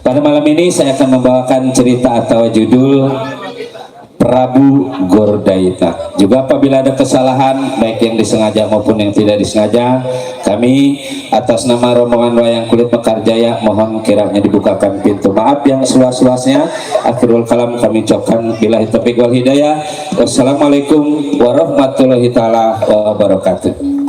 Pada malam ini saya akan membawakan cerita atau judul Prabu Gordaita. Juga apabila ada kesalahan baik yang disengaja maupun yang tidak disengaja, kami atas nama rombongan wayang kulit Mekar Jaya mohon kiranya dibukakan pintu maaf yang seluas-luasnya. Akhirul kalam kami ucapkan billahi taufiq wal hidayah. Wassalamualaikum warahmatullahi taala wabarakatuh.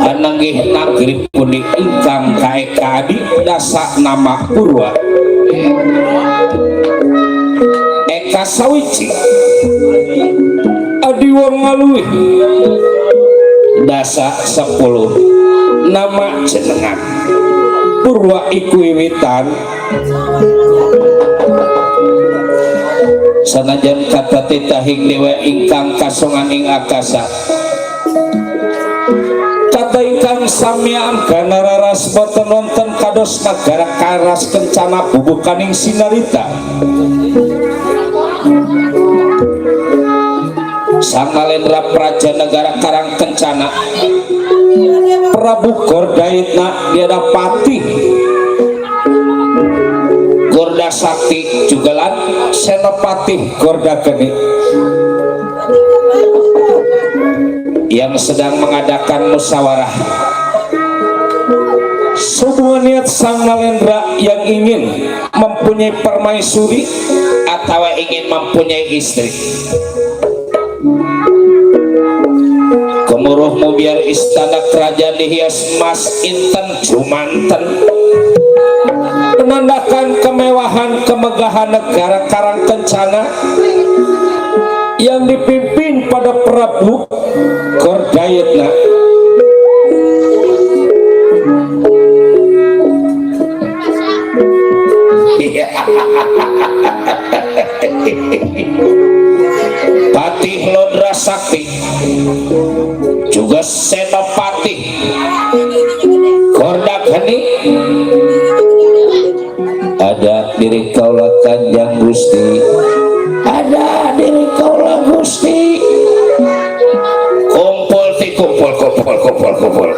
Ananggih nagri punik ingkang kaeka adi dasa nama Purwa eka sawiji adi wong ngaluih dasa 10 nama jenengan Purwa iku wiwitan sanajan kata titahing dewa ingkang kasongan ing akasa kata ingkang samyaan ganararas boten wonten kados nagara karas kencana bubukaning sinarita Sangalendra Praja negara Karang Kencana Prabu Gordaitna tiada patih Gorda Sakti jugalan Senopati Gorda Geni yang sedang mengadakan musyawarah niat sang Nalendra yang ingin mempunyai permaisuri atau ingin mempunyai istri, kemuruhmu biar istana kerajaan dihias emas inten jumanten, menandakan kemewahan kemegahan negara Karangkencana yang dipimpin pada Prabu Gordayatna. Patih Lodra Sakti juga Senopati Gordageni, ada diri kaulah Kanjeng Gusti, ada diri kaulah Gusti, kumpul ti kumpul kumpul kumpul kumpul.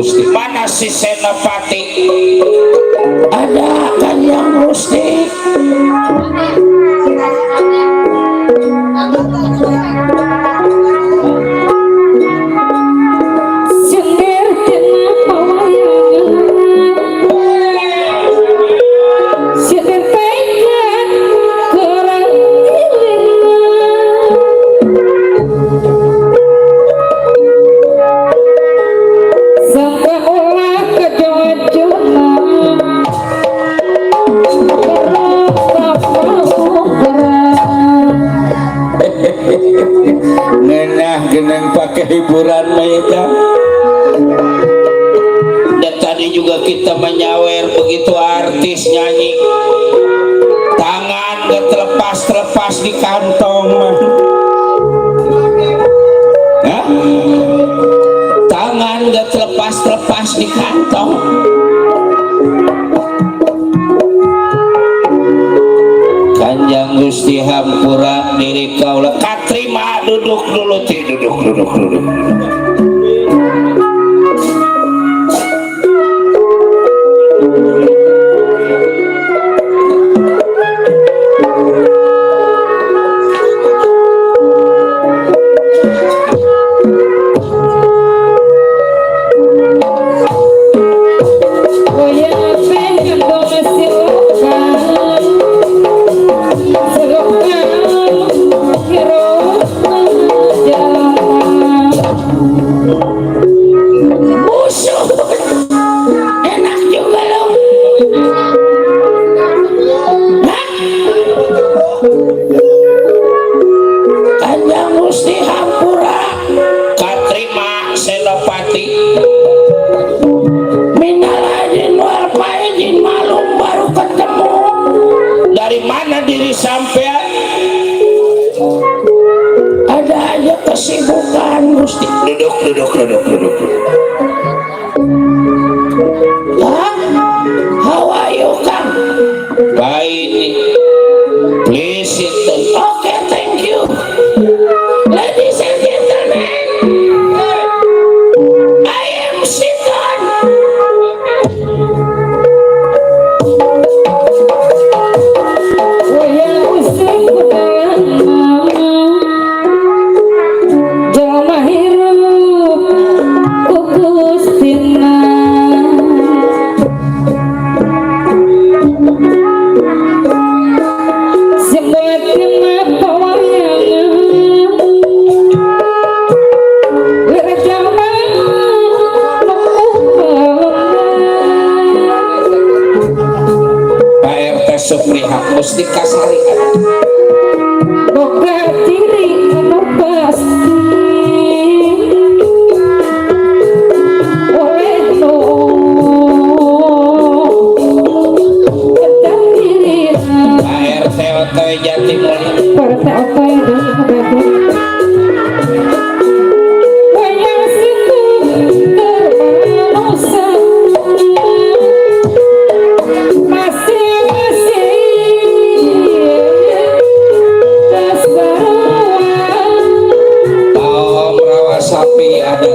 Mana si Senopati? Ada Kanjeng Gusti. Geneng pakai hiburan mereka. Dan tadi juga kita menyawer begitu artis nyanyi, tangan gak terlepas di kantong, ya? Tangan gak terlepas di kantong. Kanjeng Gusti hampura diri kaulah katrima, duduk dulu ti, duduk. Duduk. How are you, Kang? Baik. Please sit down. Okay, thank you. Ladies and gentlemen, I am sit down. Supri Mustika Sari boga diri timur. Partai apa yang berarti wayang situ termanusa masing-masing keseruan Tahu rawa sapi ada.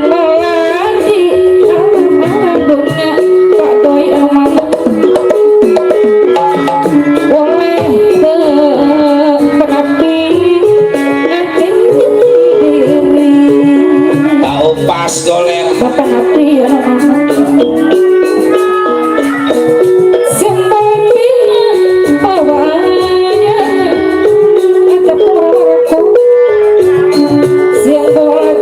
Melati alur-alurnya Pak Doi Aman oleh penapi nanti diri Tahu pas goler. Bapak Napi Sembapina bawahnya ada pokok siang boleh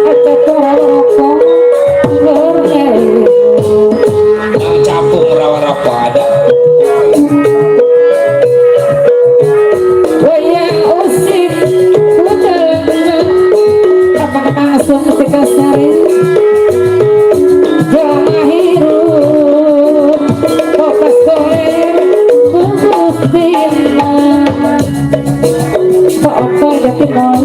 ada pokok berlelu Capung rawa rokok ada. wayang usik budal apa langsung ketika sari jamaah hirup fokus koler bungkus dina tak apa jati mau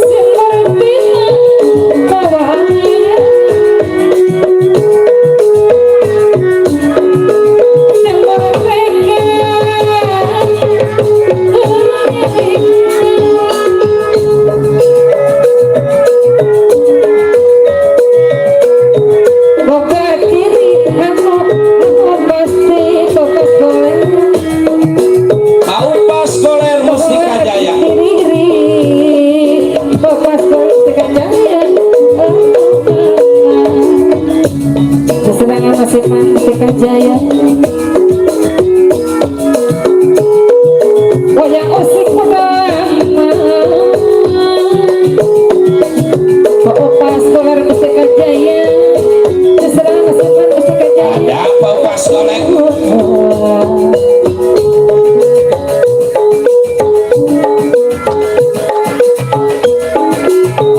Sembapina bawahnya yang boga kiri anu pasti fokus koler Tahu pas goler Mustika Jaya. diri fokus koler sekajaya kesenangan masih Mustika Jaya wayang usik pertama pas koler Mustika Jaya kesenangan masih Mustika Jaya Ada apa pas goler?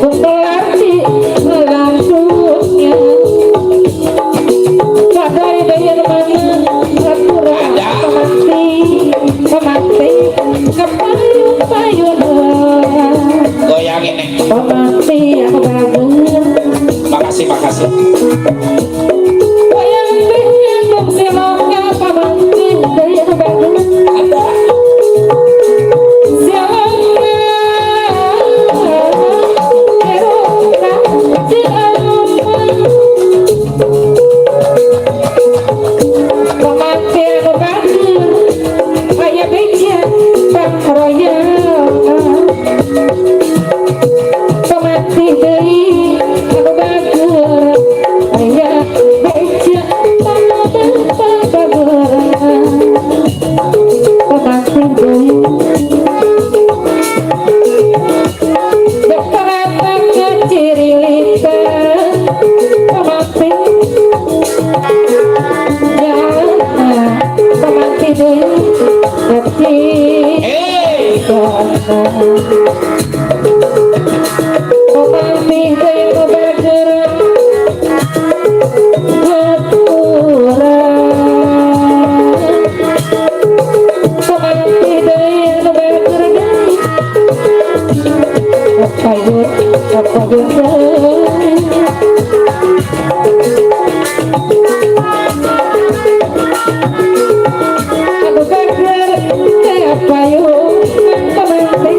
Berarti langsungnya Padai bayar mana Rakurang Pemanti Kepayun-payun Goyang ini. Pemanti aku bagus Makasih. Wayang tinggal silongnya pemanti bayar bagus Ada. Silongnya Eroka Silongnya Pemanti aku bagus Ayah beja Bang Royal Pemanti dari aku bagus Ayah beja Bang Pemanti dari Dokter apa kecirilikan Pemanti Ya Pemanti dari Kecil Pemanti dari bergerak Keturan Pemanti dari bergerak Apa yuk Aku bergerak Apa yuk Pemanti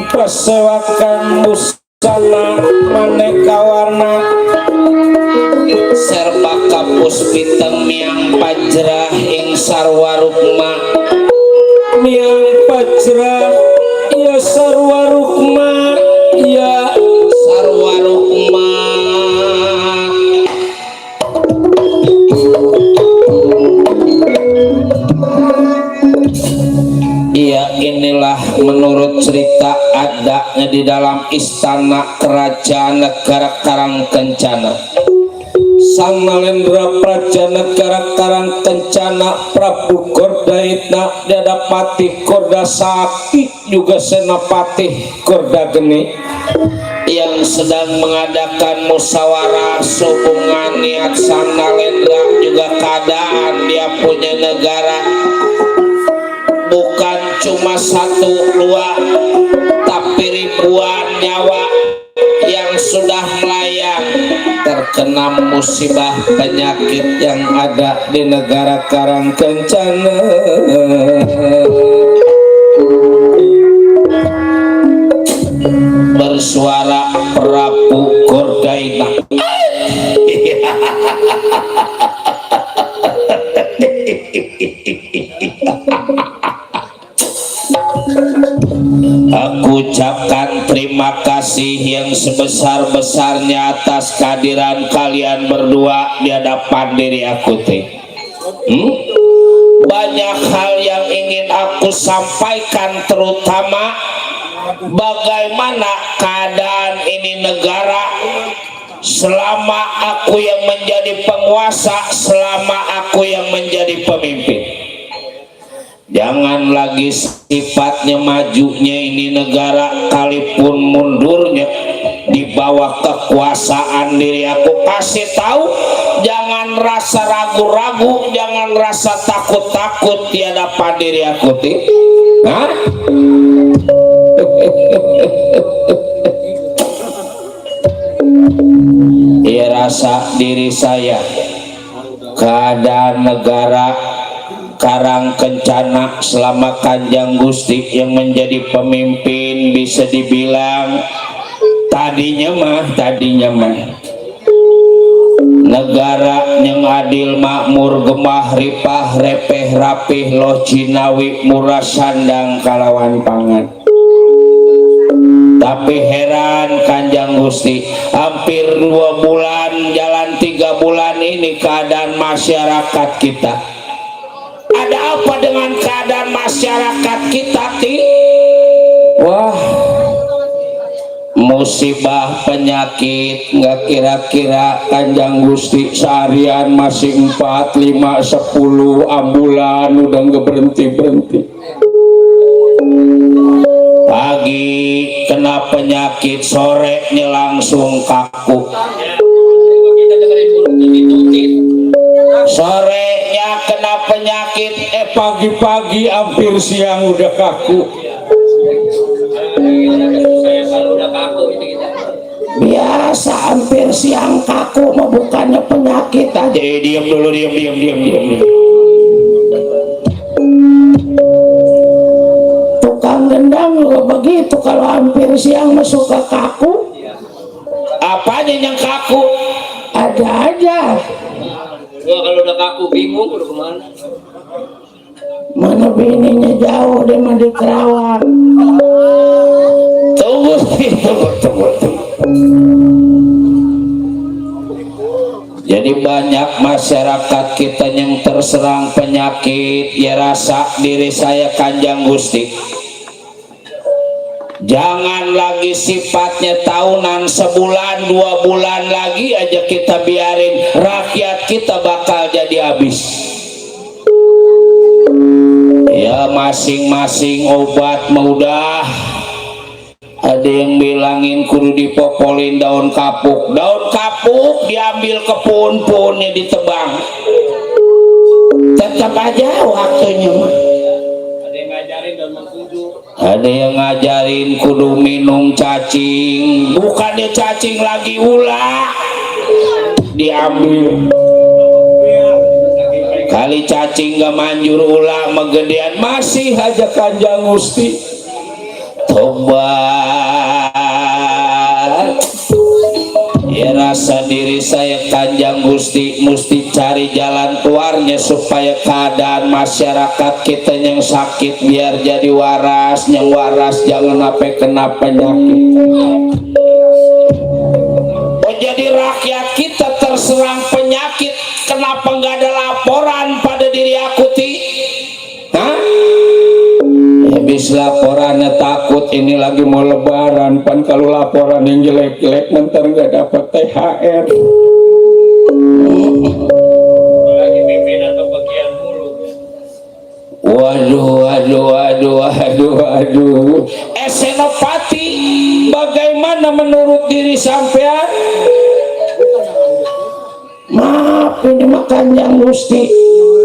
Pasewakan busana maneka warna serba kapus piteng miang pajrah ing sarwa rukma miang pajrah ya sarwa rukma ya sarwa rukma. Ya inilah menurut cerita adanya di dalam istana kerajaan negara Karangkencana. Sang Nalendra Praja negara Karangkencana Prabu Gordaitna Dadapati Korda Sakti juga Senapati Korda Geni yang sedang mengadakan musyawarah sehubungan niat Sang Nalendra keadaan dia punya negara bukan cuma satu dua, tapi ribuan nyawa yang sudah melayang terkena musibah penyakit yang ada di negara Karangkencana. Bersuara Prabu Gordaina. Aku ucapkan terima kasih yang sebesar-besarnya atas kehadiran kalian berdua di hadapan diri aku teh. Banyak hal yang ingin aku sampaikan, terutama bagaimana keadaan ini negara selama aku yang menjadi penguasa, selama aku yang menjadi pemimpin. Jangan lagi sifatnya majunya ini negara, kalipun mundurnya di bawah kekuasaan diri aku. Kasih tahu, jangan rasa ragu-ragu, jangan rasa takut-takut di hadapan diri aku. Hah? Ya rasa diri saya, keadaan negara Karangkencana selama Kanjeng Gusti yang menjadi pemimpin bisa dibilang tadinya mah negara yang adil makmur gemah ripah repeh rapih loh cinawi murah sandang kalawan pangan. Tapi heran Kanjeng Gusti, hampir 2 bulan jalan 3 bulan ini keadaan masyarakat kita. Ada apa dengan keadaan masyarakat kita ti? Wah, musibah penyakit nggak kira-kira Kanjeng Gusti seharian masih 4, 5, 10 ambulan udah nggak berhenti. Pagi kena penyakit, sorenya langsung kaku. Sorenya kena penyakit, pagi-pagi hampir siang udah kaku. Biasa hampir siang kaku mah bukannya penyakit aja. Diam dulu, diam. Tukang gendang juga begitu, kalau hampir siang masuk ke kaku. Apanya yang kaku? Ada aja. Kalau udah kaku bingung udah kemana? Mana bininya jauh, dia mah di Kerawang. Tunggu. Jadi banyak masyarakat kita yang terserang penyakit. Ya rasa diri saya Kanjeng Gusti, jangan lagi sifatnya tahunan, sebulan 2 bulan lagi aja kita biarin, rakyat kita bakal jadi habis. Ya masing-masing obat mudah. Ada yang bilangin kudu dipopolin daun kapuk diambil ke pohon-pohonnya ditebang, tetap aja waktunya mah. Ada yang ngajarin kudu minum cacing, bukannya cacing lagi ulah diambil. Kali cacing gak manjur ulah megedean masih aja Kanjeng Gusti tobat. Ya rasa diri saya Kanjeng Gusti mesti cari jalan keluarnya supaya keadaan masyarakat kita yang sakit biar jadi waras, yang waras jangan sampai kena penyakit. Oh, jadi rakyat kita terserang penyakit, kenapa nggak ada laporan pada diri aku ti? Hah? Habis laporannya takut ini lagi mau lebaran, pan kalau laporan yang jelek-jelek ntar nggak dapat THR. Lagi pimpin atau bagian mulu. Waduh. Senopati, bagaimana menurut diri sampean? Maaf maaf ini mah Kanjeng Gusti,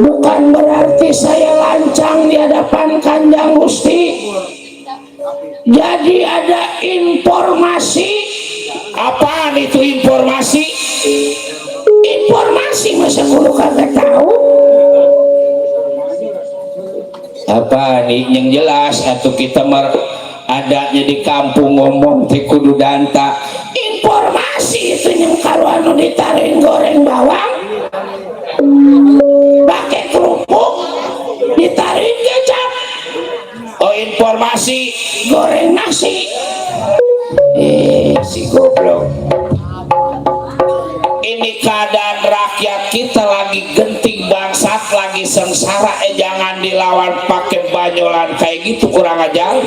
bukan berarti saya lancang di hadapan Kanjeng Gusti. Jadi ada informasi. Apaan itu informasi? Informasi masa kudu kagak tahu. Apa nih yang jelas atau kita adanya di kampung ngomong teh kudu danta. Informasi itu yang kalau anu ditaruhin goreng bawang pakai kerupuk ditaruhin kecap. Oh, informasi Goreng nasi. si goblok. Ini keadaan rakyat kita lagi genting, bangsat lagi sengsara, jangan dilawan pakai banyolan kayak gitu, kurang ajar.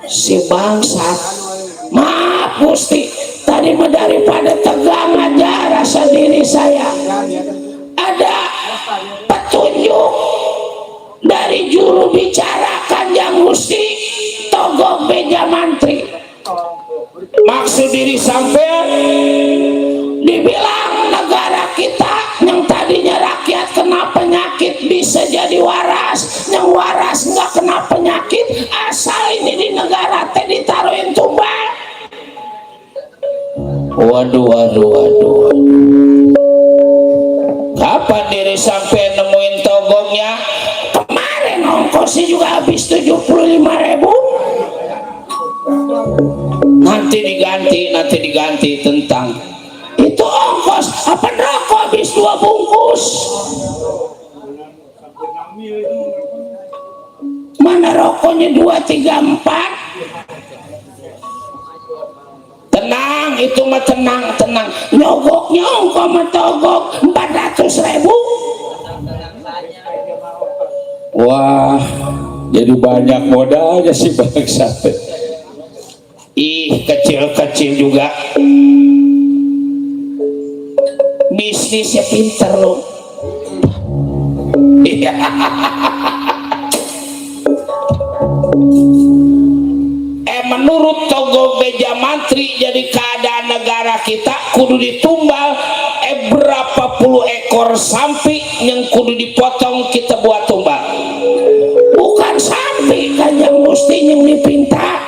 Si bangsat, maaf Gusti, tadi mah daripada tegang aja rasa diri saya. Ada petunjuk dari juru bicara Kanjeng Gusti Togog Beja Mantri. Maksud diri sampean Dibilang negara kita yang tadinya rakyat kena penyakit bisa jadi waras, yang waras nggak kena penyakit asal ini di negara teh ditaruhin tumbal. Waduh. Kapan diri sampai nemuin togongnya? Kemarin ongkosnya juga habis 75.000. Nanti diganti tentang Itu ongkos apa rokok habis 2 bungkus. Mana rokoknya 2, 3, 4. tenang, itu mah tenang. Nyogoknya ongkos sama togok 400.000. Wah, jadi banyak modalnya sih bangsa. Ih, kecil juga. Bisnisnya pinter loh. Menurut Togog Beja Mantri, jadi keadaan negara kita kudu ditumbal berapa puluh ekor sapi yang kudu dipotong kita buat tumbal. Bukan sapi Kanjeng Gusti yang dipinta.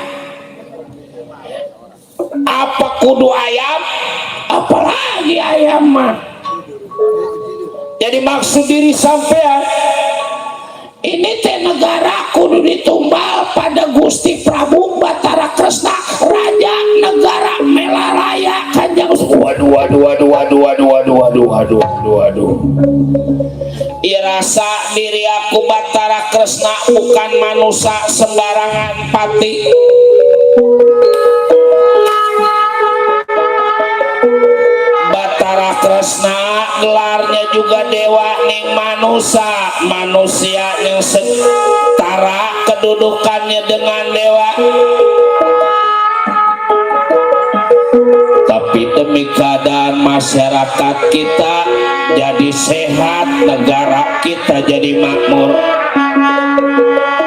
Apa kudu ayam? Apalagi ayam mah. Jadi maksud diri sampean Ini teh negara kudu ditumbal pada Gusti Prabu Batara Kresna, Raja Negara Melaraya Kanjeng Gusti. Waduh. Irasa diri aku Batara Kresna bukan manusia sembarangan pati. Batara Kresna gelarnya juga dewa ning manusia yang setara kedudukannya dengan dewa. Tapi demi keadaan masyarakat kita jadi sehat, negara kita jadi makmur,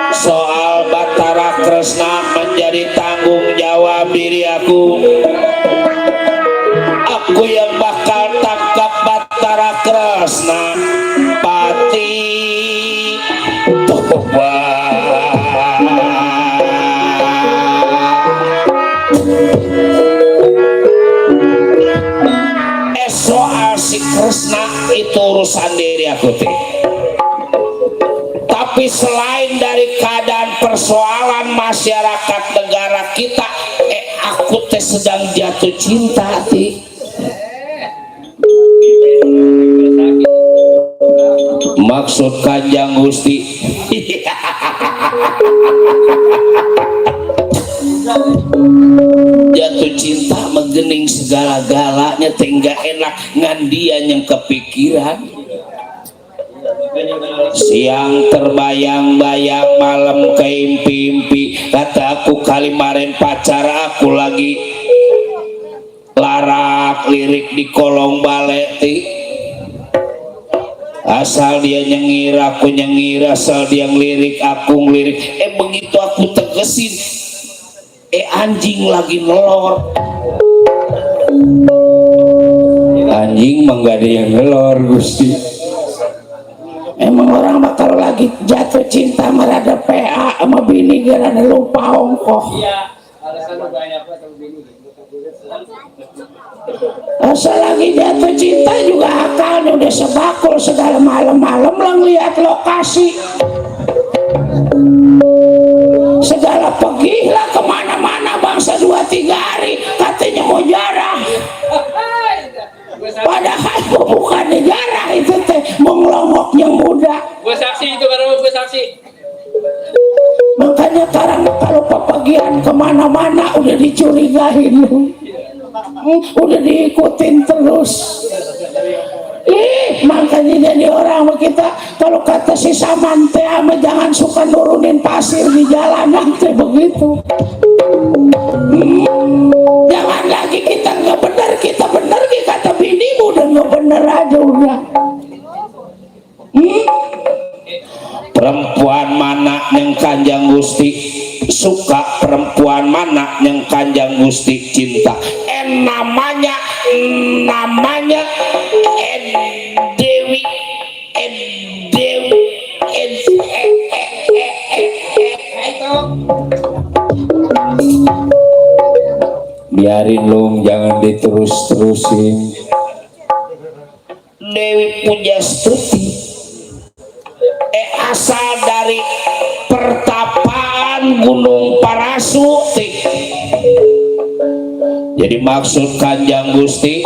soal Batara Kresna menjadi tanggung jawab diri aku yang bakal tangkap Batara Kresna pati toba. Soal si Kresna itu urusan diri aku teh. Tapi selain dari keadaan persoalan masyarakat negara kita, aku teh sedang jatuh cinta teh. Maksud Kanjeng Gusti jatuh cinta menggening segala-galanya tinggal enak ngandian yang kepikiran. Siang terbayang-bayang, malam keimpi-impi, kata aku kalimarin pacar aku lagi larak lirik di kolong baleti. Asal dia nyengir, aku nyengir, asal dia ngelirik, aku ngelirik. Begitu aku tegesin, anjing lagi nelor. anjing mah ada yang ngelor Gusti. Emang orang mah kalau lagi jatuh cinta merada PA sama bini gara lupa ongkoh. Asal lagi jatuh cinta juga akalnya udah sebakul, segala malam-malam lang lihat lokasi, segala pergi lah kemana-mana bangsa 2-3 hari katanya mau jarah, padahal bukan jarah itu teh mengelongok yang muda. Gue saksi itu karena gue saksi. Makanya sekarang kalau pepergian kemana-mana udah dicurigain, udah diikutin terus. Makanya jadi orang kita kalau kata si Samante jangan suka nurunin pasir di jalanan teh begitu. Jangan lagi kita nggak benar, kita benar, kata binimu udah nggak benar aja udah. Perempuan mana yang Kanjeng Gusti suka, perempuan mana yang Kanjeng Gusti cinta? Namanya Dewi, biarin Lung, jangan diterus-terusin. Dewi Pujastuti asal dari pertapaan Gunung Parasuti. Jadi maksud Kanjeng Gusti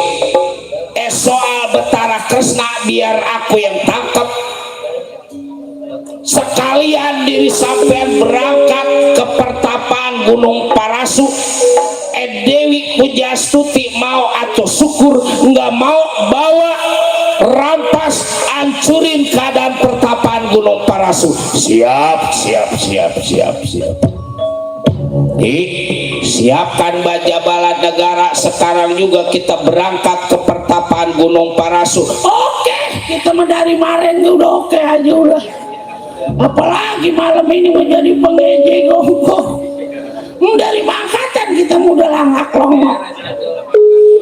soal Betara Kresna biar aku yang tangkap, sekalian diri sampean berangkat ke pertapaan Gunung Parasu. Dewi Pujastuti mau atau syukur, nggak mau bawa rampas hancurin keadaan pertapaan Gunung Parasu. Siap. Siapkan baja bala negara, sekarang juga kita berangkat ke pertapaan Gunung Parasu. Oke, kita mah dari kemarin udah oke aja udah. Apalagi malam ini menjadi pengejek ongkoh. Dari Mangkatan kita udah langak longok.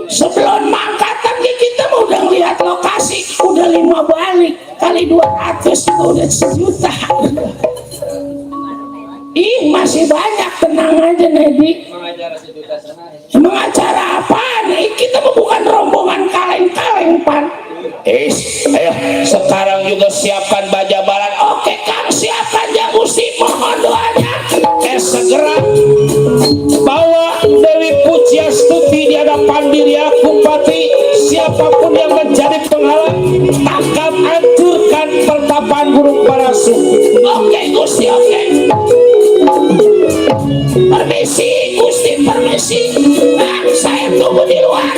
Sebelum Mangkatan kita udah lihat lokasi, udah 5 balik kali 200 juga udah 1 juta. Masih banyak, tenang aja Nedi. Emang acara apaan? Kita bukan rombongan kaleng-kaleng pan. Ayo sekarang juga siapkan baja balan. Oke Kang, siapkan ya Gusti, mohon doanya. Segera bawa Dewi Pujastuti di hadapan diri aku Pati. Siapapun yang menjadi penghalang, tangkap hancurkan pertapaan Gunung Parasu. Oke Gusti, oke. Permisi Gusti, permisi. Saya tunggu di luar.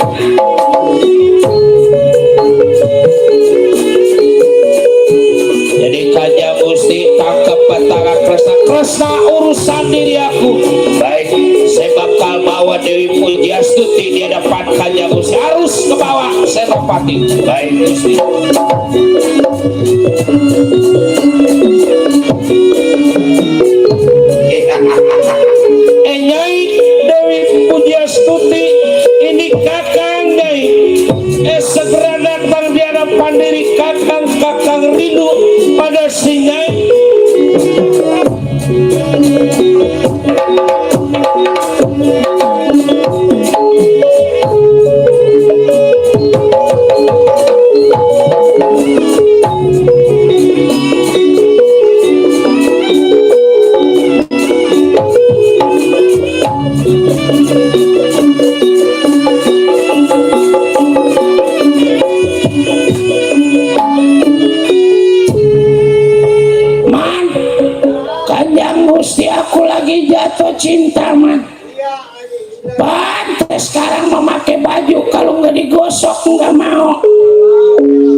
Jadi Kanjeng Gusti tangkap Betara Kresna urusan diri aku. Baik, saya bakal bawa Dewi Pujastuti di hadapan Kanjeng Gusti. Harus ke bawah Senopati. Baik Gusti. Nyai Dewi Pujastuti, ini Kakang Nyai. Segera datang di hadapan diri Kakang rindu pada si Nyai. Cinta man, pantes sekarang memakai baju kalau nggak digosok nggak mau,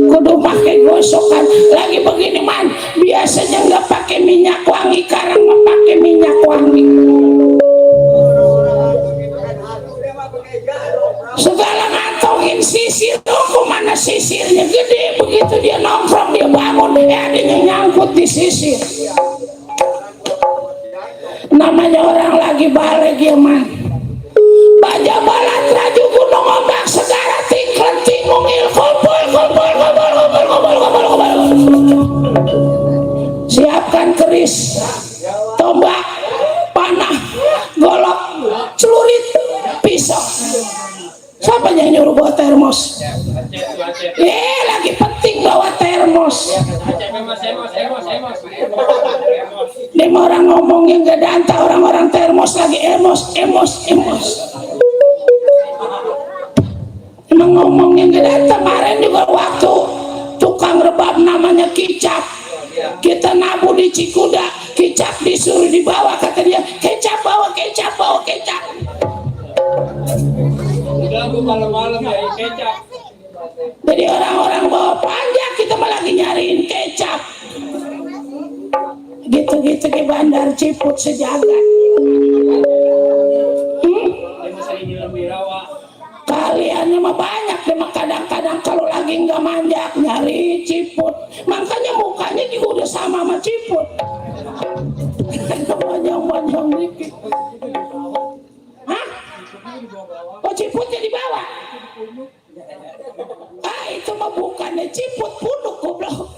kudu pakai gosokan. Lagi begini man, biasanya nggak pakai minyak wangi, sekarang mau pakai minyak wangi. Segala ngantongin sisir, dong mana sisirnya gede, begitu dia nongkrong dia bangun, adanya nyangkut di sisir. Namanya orang lagi balik ya man. Baja balat raju gunung ombak segara tingklen tinggung ilko keluaran keris, tombak, panah, golok, celurit, pisau. Siapa yang nyuruh bawa termos? Lagi penting bawa termos. Lima orang ngomong yang gak danta, orang-orang termos lagi emos. Emang ngomong yang gak danta. Kemarin juga waktu tukang rebab namanya Kicap, kita nabu di Cikuda, Kicap disuruh dibawa, kata dia, kecap bawa kecap. Udah aku malam-malam ya kecap. Jadi orang-orang bawa panjang, kita malah lagi nyariin kecap. Gitu-gitu ke Bandar Ciput sejagat. Kaliannya mah banyak deh, kadang-kadang kalau lagi nggak manjak nyari Ciput. Makanya mukanya juga udah sama Ciput. Panjang-panjang dikit. Hah? Oh, Ciputnya di bawah. Itu mah bukannya Ciput, punduk goblok.